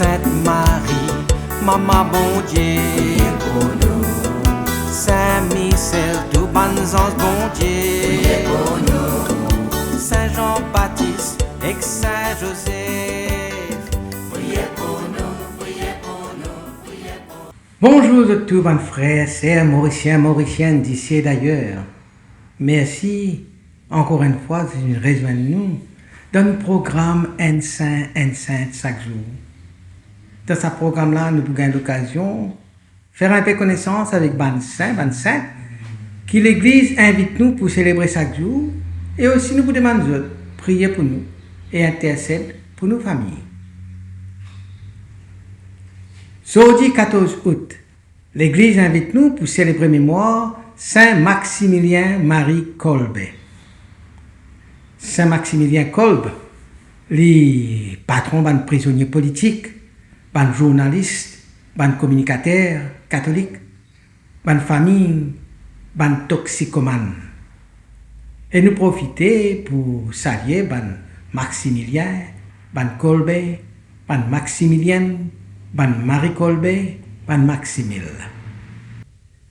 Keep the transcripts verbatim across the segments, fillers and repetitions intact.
Sint Marie, Mama Bondie, priye pou nou. Sin Misel, tou bann zanz Bondie, priye pou nou. Sin Zan Batis ek Sin Zozef, priye pou nou, priye pou nou, priye pou nou. Bonzour zot tou bann frer, ser, Morisien, Morisienn, disi e dayer. Mersi ankor enn fwa zot inn rezwenn nou dan nou program Enn Sin, Enn Sint sak zour. Dan sa program la, nou pou gagn lokazion fer inpe konesans avek bann sin, bann sint ki Legliz invit nou pou selebre sak zour, e osi nou pou demann zot priye pou nou e intersed pou nou fami. Zordi katorz out, Legliz invit nou pou selebre memwar Sin Maximilien Marie Kolbe. Sin Maximilien Kolbe, li patron bann prizonie politik, bann zournalis, bann kominikater katolik, bann fami, bann toksikomann. E nou profite pou salie bann Maximilien, bann Kolbe, bann Maximilienne, bann Marie Kolbe, bann Maximil.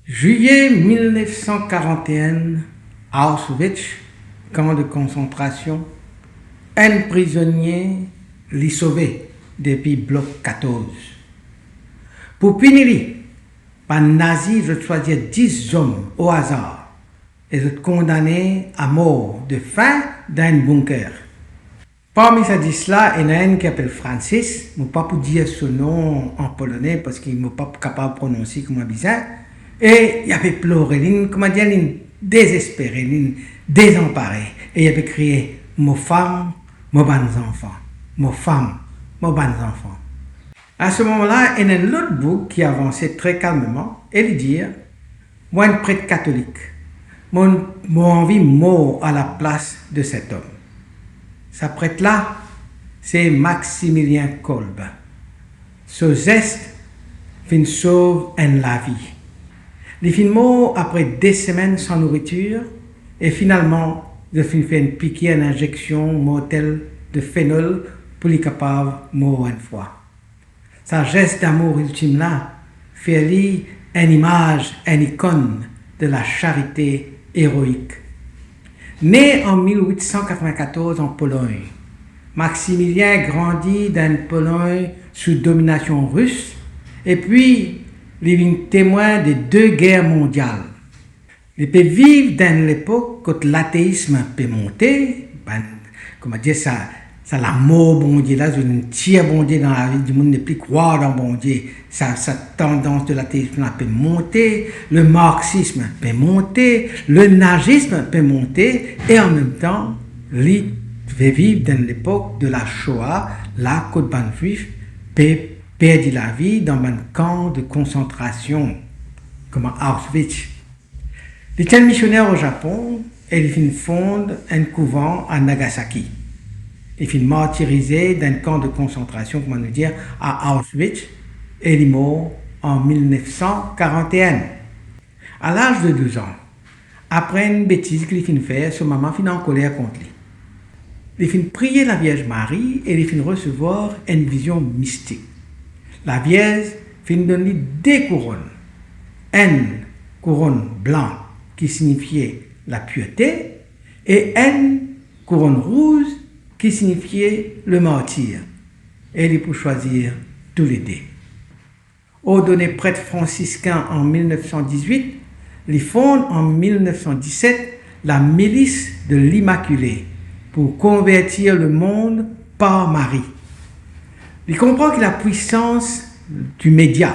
Zilye mil nef san karant e enn, Auschwitz, kan de konsantrasion, enn prizonie li sove depi blok katorz. Pou pini li, bann nazi zot swazir dis zom o azar e zot kondane amor de fin dan enn bunker. Parmi sa dis la, ena enn ki apel Francis, mo pa pou dir so nom an polone parski mo pa pou kapav prononse kouma bizin, e li ape plore, linn, kouma dir, linn dezespere, linn dezanpare, e li ape kriye, "Mo fam, mo bann zanfan, mo fam, mo bann zanfan." A se moman la, ena enn lot boug ki avanse tre kalmeman e li dir, "Mo enn pret katolik. Mo, mo anvi mor alaplas de set om." Sa pret la, se Maximilien Kolbe. So zes finn sov enn lavi. Li finn mor apre de semenn san nouritir e finalman, zot finn fer enn pikir, enn inzeksion mortel de fenol pou li kapav mor enn fwa. Sa zes damour iltim la fer li enn imaz, enn ikonn de lasarite eroik. Ne an mil wit san katrovin-katorz an Pologn, Maximilien grandi dan enn Pologn sou dominasion ris, epi li vinn temwin de de ger mondial. Li pe viv dan enn lepok kot lateism pe monte, bann, kouma dir sa, sa lamor Bondie la, zot inn tir Bondie dan lavi dimoun, nepli krwar dan Bondie. Sa, sa tandans de lateism la pe monte, le marksism pe monte, le nazism pe monte, e an mem tan, li pe viv dan enn lepok de la Shoah, la kot bann Zwif pe perdi lavi dan bann kan de konsantrasion, kouma Auschwitz. Li ti enn misioner o Zapon e li finn fond enn kouvan a Nagasaki. Li finn martirize dan enn kan de konsantrasion, kouma nou dir, a Auschwitz, e li mor an mil nef san karant e enn. A laz de douz an, apre enn betiz ki li finn fer, so mama finn ankoler kont li. Li finn priye Lavierz Marie e li finn resevwar enn vizion mistik. Lavierz finn donn li de kouronn, enn kouronn blan ki signifie lapirte e enn kouronn rouz ki signifie lemartir, e li pou swazir toulede. Ordone pret fransiskin an mil nef san dizwit, li fond an mil nef san diset la Milice de l'Immaculée pou konvertir lemond par Marie. Li konpran ki lapwisans di media,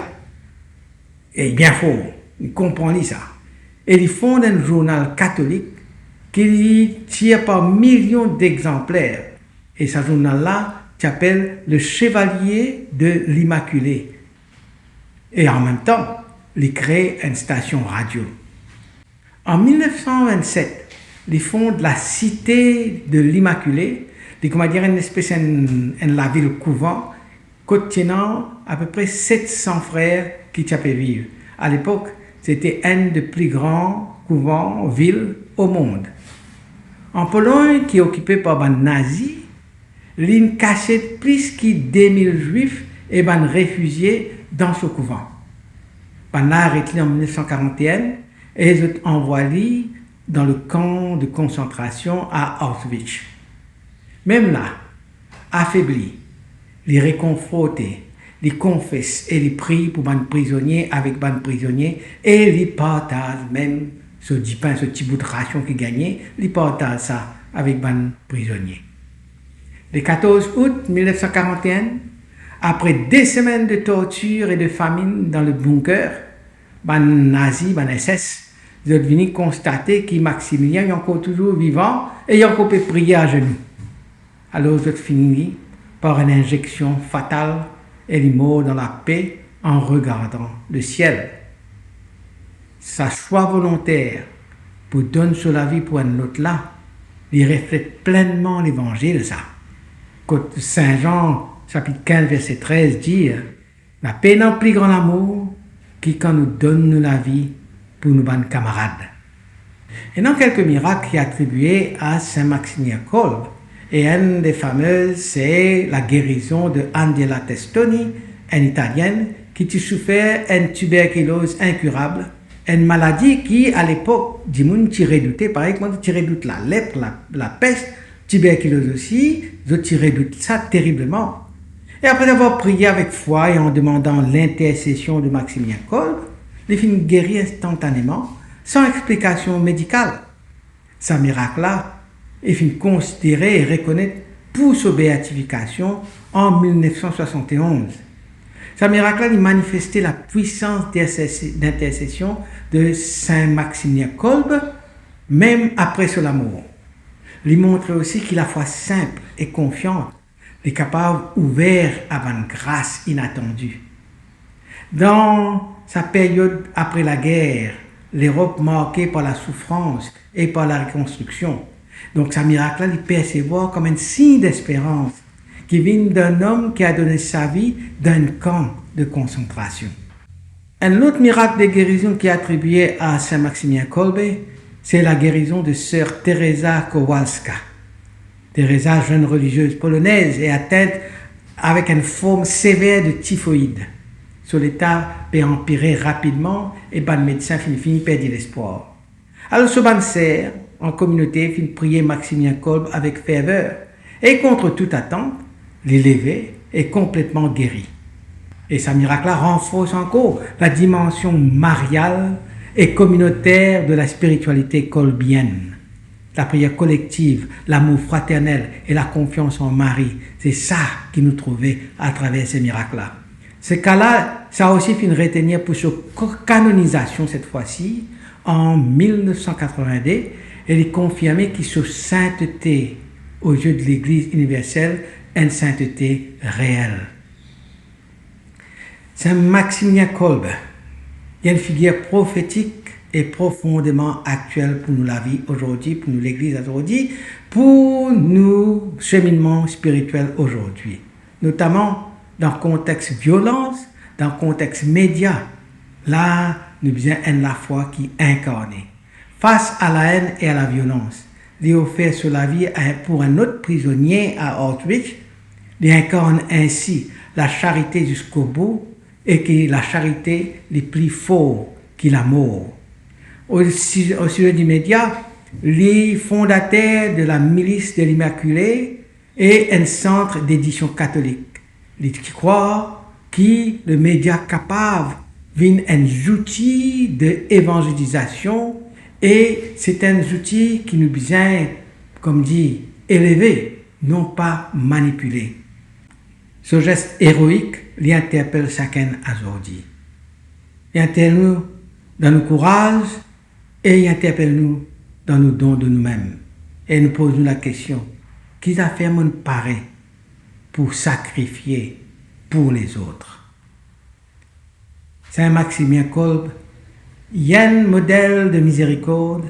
e bien for, li konpran li sa, e li fond enn zournal katolik ki li tir par milion dexanpler, e sa zournal la ti apel Le Chevalier de l'Immaculée. E an mem tan, li kre enn stasion radio. An mil nef san vennset, li fond la Cité de l'Immaculée, li, kouma dir, enn espes enn, enn lavil kouvan, kot ti ena apepre set san frer ki ti ape viv. A lepok, sete enn de pli gran kouvan vil o mond. An Pologn ki okipe par bann nazi, linn kasiet plis ki de mil Zwif e bann refizie dan so kouvan. Bannla aret li an mil nef san karant e enn e zot anvway li dan le kan de konsantrasion a Auschwitz. Mem la, afebli, li rekonforte, li konfes e li priy pou bann prizonie avek bann prizonie e li partaz mem so dipin, so ti bout rasion ki gagne, li partaz sa avek bann prizonie. Le katorz out mil nef san karant e enn, apre de semenn de tortir e de faminn dan le bunker, bann Nazi, bann S S, zot vini konstate ki Maximilien li ankor touzour vivan e li ankor pe priye azenou. Alor zot fini li par enn inzeksion fatal e li mor dan lape an regardan lesiel. Sa swa volonter pou donn so lavi pou enn lot la, li reflet plennman Levanzil sa. Kot Sin Zan, sapit kinz, verse trez dir, "Napa pena pli gran lamour ki kan nou donn nou lavi pou nou bann kamarad." Ena kelke mirak ki atribie a Sin Maximilien Kolbe, e enn de famez se lagerizon de Angela Testoni, enn Italienn ki ti soufer enn tiberkiloz inkirab, enn maladi ki, alepok, dimoun ti redoute, parey kouma ti redout lalep, la, lapes, tiberkiloz osi, zot ti redout sa teribleman. E apre avoir priye avek fwa e an demandan lintersesion de Maximilien Kolbe, li finn geri instantaneman, san explikasion medikal. Sa mirak la, li finn konsidere e rekonet pou so beatifikasion an mil nef san swasant e onz. Sa mirak la, li manifeste lapwisans d'interse-, d'intersesion de Sin Maximilien Kolbe, mem apre so lamor. Li montre osi ki lafwa sinp e konfian, li kapav ouver a bann gras inatandi. Dan sa period apre lager, Lerop marke par lasoufrans e par larekonstriksion. Donk, sa mirak la, li persevwar kom enn sign desperans ki vinn dan enn om ki a done sa vi dan enn kan de konsantrasion. Enn lot mirak de gerizon ki atribie a Sin Maximilien Kolbe, se lagerizon de ser Teresa Kowalska. Teresa, zenn reliziez polonez e atint avek enn form sever de tifoid. So leta pe anpire rapidman e bann medsin finn fini perdi lespwar. Alor so bann ser an kominote finn priye Maximilien Kolbe avek ferver, e kont tou atant, li leve e konpletman geri. E sa mirak la ranfors ankor ladimansion marial e kominoter de laspiritialite kolbienn. Lapriyer kolektiv, lamour fraternel e lakonfians an Mari, se sa ki nou trouve atraver se mirak la. Se ka la, sa osi finn retenir pou so ko-, kanonizasion set fwa si, an mil nef san katrovin de, e li konfirme ki so sintete, ozie de Legliz Iniversel, enn sintete reel. Sin Maximilien Kolbe, li enn figir profetik e profondeman aktiel pou nou lavi azordi, pou nou Legliz azordi, pou nou seminnman spiritiel azordi, notaman dan kontex violans, dan kontex media. La, nou bizin enn lafwa ki inkarne. Fas a laenn e a laviolans, li ofer so lavi a, pou enn lot prizonie a Auschwitz, li inkarn ensi lasarite ziskobou e ki lasarite li pli for ki lamor. O si-, o size di media, li fondater de la Milice de l'Immaculée, e enn sant dedision katolik. Li ti krwar ki le media kapav vinn enn zouti de evanzelizasion, e se enn zouti ki nou bizin, kom dir, eleve, non pa manipile. So zes eroik, li interpel sakenn azordi. Li interpel nou dan nou kouraz, e li interpel nou dan nou don de noumem, e nou poz nou lakestion, ki zafer monn pare pou sakrifie pou lezot? Sin Maximilien Kolbe, li enn model de mizerikord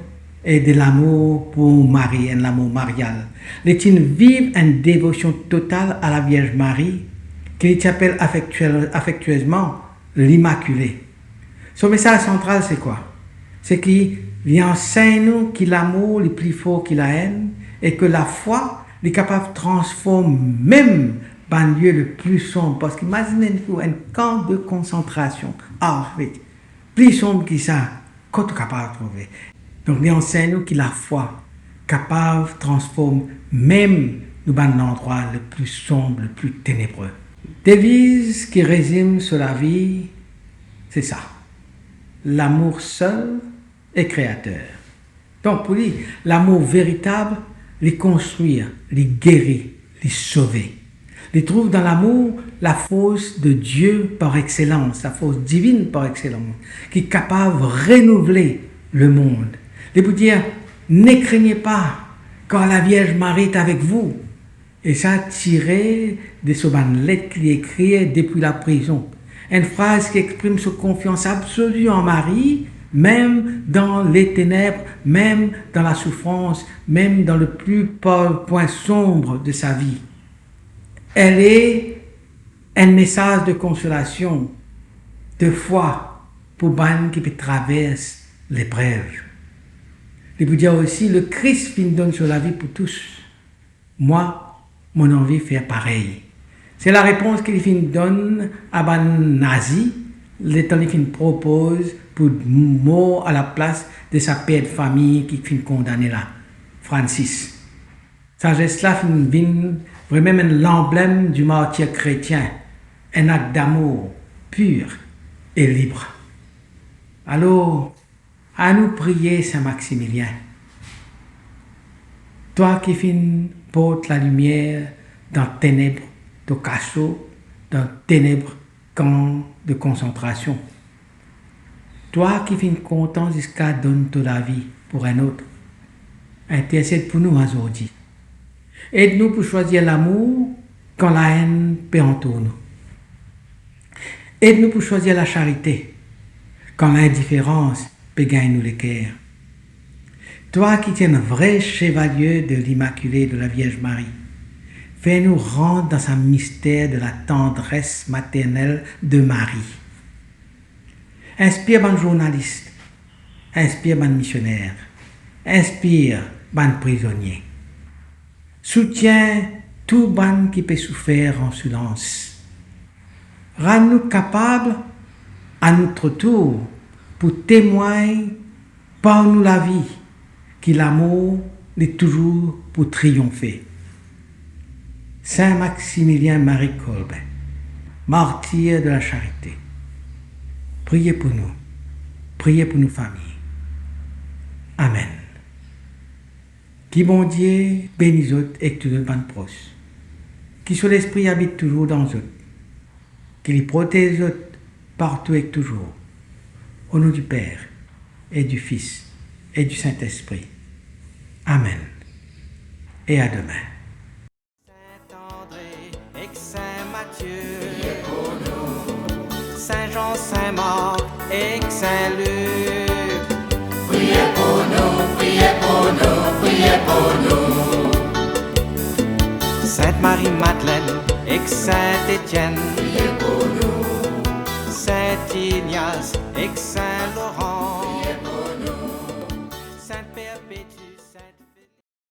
e de lamour pou Mari, enn lamour marial. Li ti viv enn devosion total a la Vierz Mari, ki li ti apel afektie-, afektiezman Limakile. So mesaz santral se kwa? Se ki li ansegn nou ki lamour li pli for ki laenn, e ki lafwa li kapav transform mem bann lie le pli sonb, parski imazinn enn kan de konsantrasion, Auschwitz, pli sonb ki sa, kot ou kapav trouve? Donk, li ansegn nou ki lafwa kapav transform mem nou bann landrwa le pli sonb, le pli tenebre. Deviz ki rezim so lavi, se sa, lamour sel e kreater. Donk, pou li, lamour veritab, li konstrir, li geri, li sove. Li trouv dan lamour lafors de Die par exselans, lafors divinn par exselans, ki kapav renouvle lemond. Li pou dir, ne craignez pas, car la Vierge Marie est avec vous. E sa tire de so bann let ki li ekrir depi laprizon. Enn fraz ki exprim so konfians absoli an Marie, mem dan leteneb, mem dan lasoufrans, mem dan le pli po-, pwin sonb de sa vi. Elle est enn mesaz de konsolasion, de fwa pou bann ki pe travers leprev. Li pou dir osi, Lekris finn donn so lavi pou tous. Mwa, mo anvi fer parey. Se larepons ki li finn donn a bann nazi, letan li finn propoz pou mor alaplas de sa per de fami ki finn kondane la, Francis. Sa zes la finn vinn vremem enn lanblem di martir kretien, enn akt damour pir e lib. Alor, anou priye Sin Maximilien. Twa ki finn port lalimier dan teneb to kaso, dan teneb kan de konsantrasion. Twa ki finn kontan ziska donn to lavi pou enn lot, intersed pou nou azordi. Ed nou pou swazir lamour kan laenn pe antour nou. Ed nou pou swazir lasarite kan lindiferans pe gagn nou leker. Twa ki ti enn vre sevalie de Limakile de la Vierge Marie, fer nou rant dan sa mister de la tandres maternel de Marie. Inspir bann zournalis, inspir bann misioner, inspir bann prizonie. Soutien tou bann ki pe soufer an silans. Rann nou kapab, a notre tour, pou temwagn par nou lavi ki lamour li touzour pou triyonfe. Sin Maximilien Marie Kolbin, martir de la Charite, priye pou nou, priye pou nou fami. Amen. Ki Bondie beni zot ek tou zot bann pros. Ki so Lespri abit touzour dan zot. Ki li protez zot partou ek touzour. Au nom du Père, et du Fils, et du Saint-Esprit. Amen. Et à demain. Sin Andre ek Sin Matie, priye pou nou. Sin Zan, Sin Mark ek Sin Lik, priye pou nou, priye pou nou, priye pou nou. Sint Marie Madlenn ek Sint Etienn, priye pou nou. Sint Ignas ek Sin Loran,